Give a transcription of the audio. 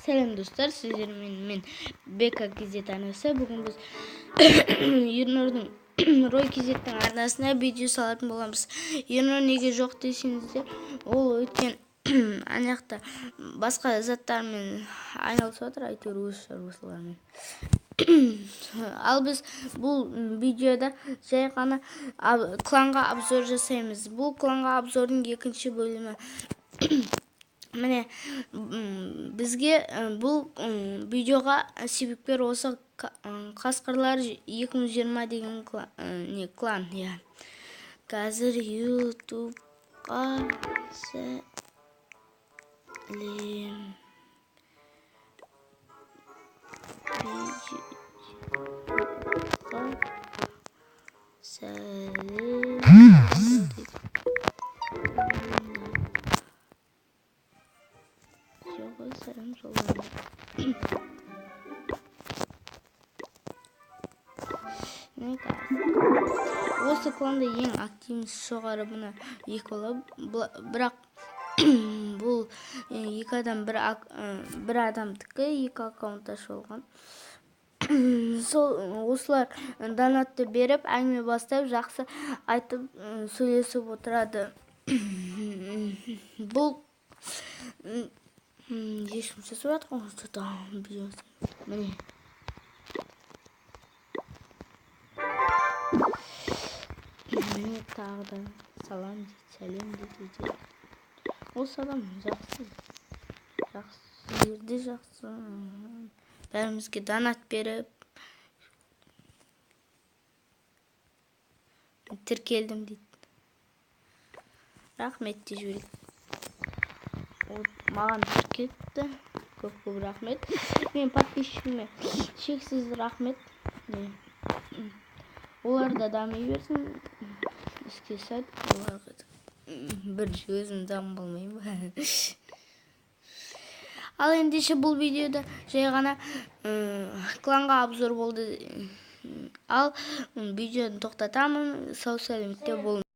Сәлем, достар, сіздермен мен, Бека KZ арнасы. Бүгін біз Ернұрдың Рой KZ-тің арнасына видео салатын боламыз. Ернұр неге жоқ десеңіздер, ол өткен ана жақта басқа заттармен айналысып жатыр, әйтеуір өз шаруашылығымен. Ал біз бұл видеода жай ғана кланға обзор жасаймыз. Бұл кланға обзордың екінші бөлімі. Міне, бізге бұл видеоға себепкер осы Қасқырлар 2020 деген не клан, иә. Қазір Ютубқа сәлем, видеоға сәлем, видеоға сәлем жолдаңдар. Міне, қазір осы кланда ең активность жоғары мына екі бала, бірақ бұл екі адам бір адамдікі, екі аккаунт ашып алған. Сол осылар донатты беріп, әңгіме бастап, жақсы айтып, сөйлесіп отырады. Бұл ешкім жасап жатқан что-то. Міне, міне, тағы да салам дейді, сәлем дейді. Осы адам жақсы, жақсы, сіздер де жақсы, бәрімізге донат беріп, тіркелдім дейді, рахмет деп жіберейік. Ол маған тіркеліпті, көп көп рахмет. Мен подписчигіме шексіз рахмет. Міне, олар да дами берсін, іске сәт. Оларға да бірінші өзім дамып алмаймын ба? Ал ендеше, бұл видеода жай ғана кланға обзор болды. Ал видеоны тоқтатамын. Сау сәлеметте болыңыз.